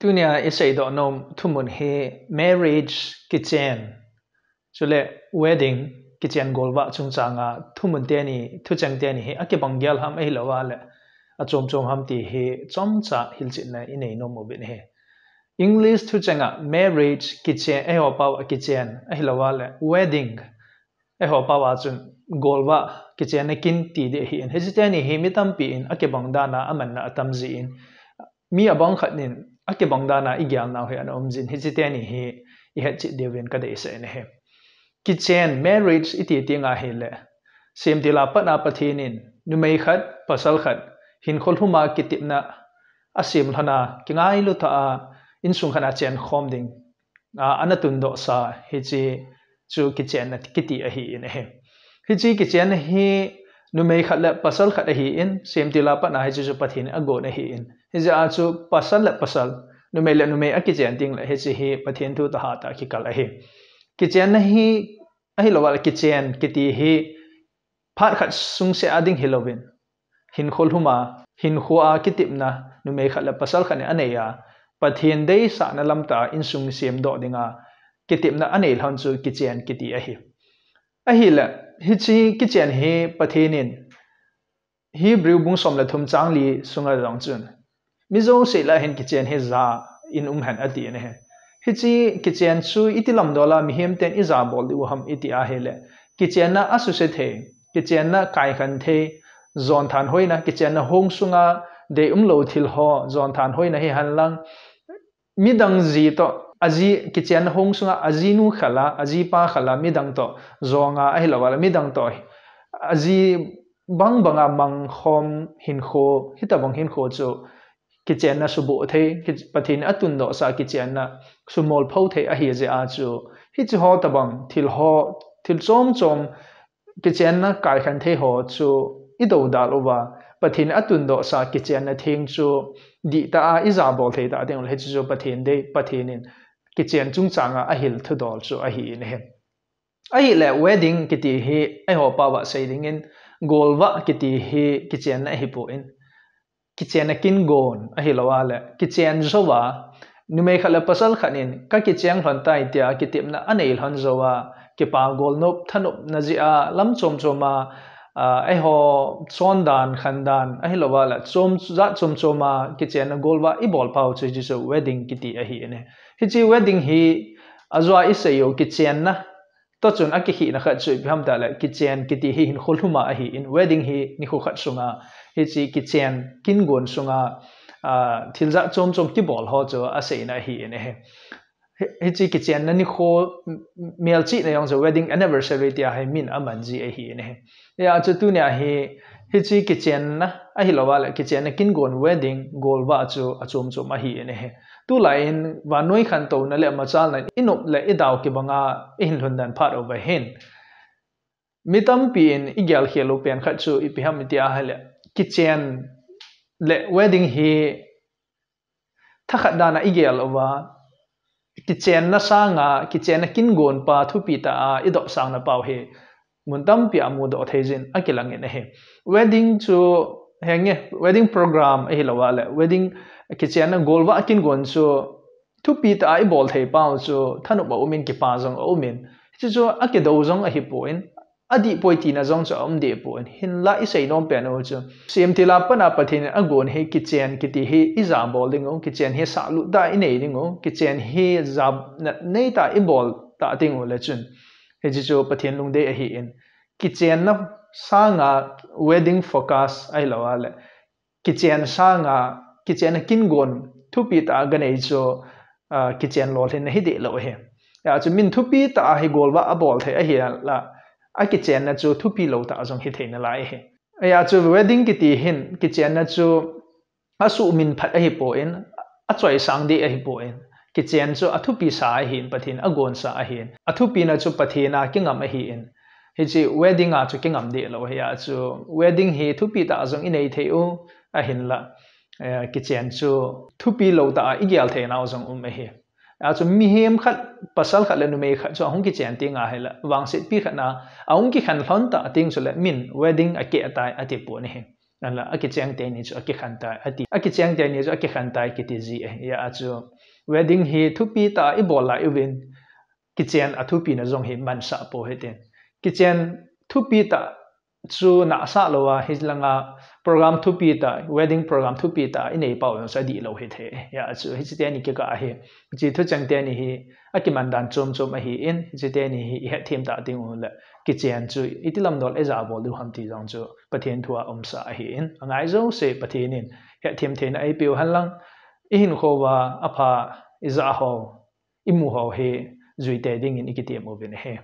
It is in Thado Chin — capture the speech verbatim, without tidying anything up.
Tunia i seidoh nom thumun hi marriage, kichen, chule wedding, kichen golvah chungchanga thumun teni, thucheng teni hi akibang gel ham ahilouva le achom chom ham ti hi chomcha hilchetna i nei nom uvin ahi. English thuchenga marriage, kichen, eiho pao a kichen ahilouva le wedding, eiho pao a chun golvah, kichenna kin ti ding ahin. Hiche teni hi mi tampi in akibang dana amanna atam jin, mi abang khat in akibang dana i gelnau hi ana um jin, hiche teni hi i hetchet diuvin ka deisah in ahi. Kichen, marriage, i ti teng ahile, semtil a pat a Pathen in numei khat, pasal khat, hinkho lhuma kitepna asem lhona, kingailu tah a insung khat a chenkhom ding a, ana tundohsa, hiche chu kichenna kiti ahin ahi. Hiche kichenna hi numei khat le pasal khat ahin, semtil a pat a hiche chu Pathen in agon ahin. Hijeh a chu pasal le pasal, numei le numei akichen teng le hiche hi Pathen thu taha tah kikal ahi. Kichenna hi ahilouva le kichen kiti hi phat khat sungseh a ding hilouvin, hinkho lhuma, hinkho a kitepna numei khat le pasal khat in anei a, Pathen deisahna lam tah a insung semdoh dinga kitepna anei lhon chu kichen kiti ahi. Ahile, hiche kichen hi Pathen in Hebrew bung som le thum chang li sunga jong chun, mi jouse lah a hin kichen hi ja in um hen ati in ahi. Hiche kichen chu iti lamdol a mihem ten ija bol diu ham iti ahile, kichenna asuse thei, kichenna kaikhen thei, jon thanhoina, kichenna hong sunga deium lou thil ho jon thanhoina hihen lang, midang ji toh, aji, kichenna hong sunga ajinu khel a, ajipa khel a, midang toh jonga ahilouva le midang toh aji bang banga mangkhom hinkho, hitobang hinkho chu kichenna suboh thei, ki-, Pathen in atundohsa kichenna sumolpho thei ahijeh a chu, hiche ho tobang thil ho, thil chom chom, kichenna kaikhen thei ho chu i dodal uva, Pathen in atundohsa kichenna theng chu dihtah a ija bol thei tah ding uleh hiche chu Pathen dei, Pathen in kichen chungchanga ahil thudol chu ahin ahi. Ahile wedding kiti hi eiho pao a sei dingin, golvah kiti hi kichenna ahipon, kichenna kin gon ahilouva le kichen jouva, numei khat le pasal khat in ka kichen lhon tai tia kitepna anei lhon jouva, kipa golnop, thanopna jeh a lam chom chom a, a, eiho chondan, khandan ahilouva le chom, jat chom chom a kichenna golvah i bol pau chu hiche chu wedding kiti ahin ahi. Hiche wedding hi ajoa i sei u kichenna toh chun akikhehna khat chu ipi ham tile, kichen kiti hi hinkho lhuma ahin, wedding hi nikho khat sunga, hiche kichen kin gon sunga, a, thil jat chom chom kibol ho chu aseina ahin ahi. Hi-, hiche kichenna nikho, m-, melchihna jong chu wedding anniversary tia hi min aman ji ahin ahi. Hijeh a chu tunia hi, hiche kichenna ahilouva le kichenna kin gon wedding, golvah chu achom chom ahin ahi. Tulai in vannoi khantouna le machalna in i nop le i dau kibanga i hin lhun den phat uva hin, mi tampi in i gelkhel u pen khat chu ipi ham iti ahile, kichen le wedding hi thakhat dan a i gel uva, kichenna sanga, kichenna kin gon pa thupi tah a i dohsangna pau hi mun tampi a mudoh thei jin akilang in ahi. Wedding chu, henge, wedding program ahilouva le wedding, kichenna golvah kin gon chu thupi tah a i bol thei pau chu thanop aum in, kipa jong aum in, hiche chu akido jong ahipon, adih poi tina jong chu aum deh pon, hinlah i sei nom pen u chu, semtil a pat a Pathen in agon hi kichen kiti hi ija bol ding u, kichen hi sahlut tah a i nei ding u, kichen hi ja natna nei tah a i bol tah ding uleh chun, hiche chu Pathen lungdei ahin, kichenna sanga wedding focus ahilouva le kichen sanga, kichenna kin gon thupi tah a ganei chu, a, kichen lolhinna hideh lou ahi. Hijeh a chu min thupi tah a hi golvah abol thei ahinlah, akichenna chu thupi lou tah a jong hithei nalai ahi. Hijeh a chu wedding kiti hin kichenna chu asuhmin phat ahipon, achoisang deh ahipon, kichen chu athupi sa ahin, Pathen agonsa ahin, athupina chu Pathen a kingam ahin, hiche wedding a chu kingam deh lou ahi. Hijeh a chu wedding hi thupi tah a jong i nei thei u, ahinlah, eh, kichen chu thupi lou tah a i gel theinau jong um ahi. Hijeh a chu mihem khat, pasal khat le numei khat chu ahung kichen teng ahile, vangsetpi khat na ahung kikhen lhon tah teng chule min wedding akeh tai ati pon ahi. Nala akicheng teni chu akikhen tai ati. Akicheng teni chu akikhen tai kiti ji ahi. Hijeh a chu wedding hi thupi tah a ibol lai uvin, kichen a thupina jong hi mansah pou hitin. Kichen thupi tah chu nahsah lou a, hilanga program thupi tah, wedding program thupi tah inei pau jong chu adih lou hithei. Hijeh a chu hiche teni kikah ahi. Hiche thucheng teni hi akiman dan chom chom ahin, hiche teni hi ihet them tah ding uleh, kichen chu iti lam dol ija bol diu ham ti jong chu Pathen thu a umsa ahin, angai jouse Pathen in hethem theina eipeu henlang, ihinkho uva apha ija ho, imu ho hi juite dingin ikitem uvin ahi.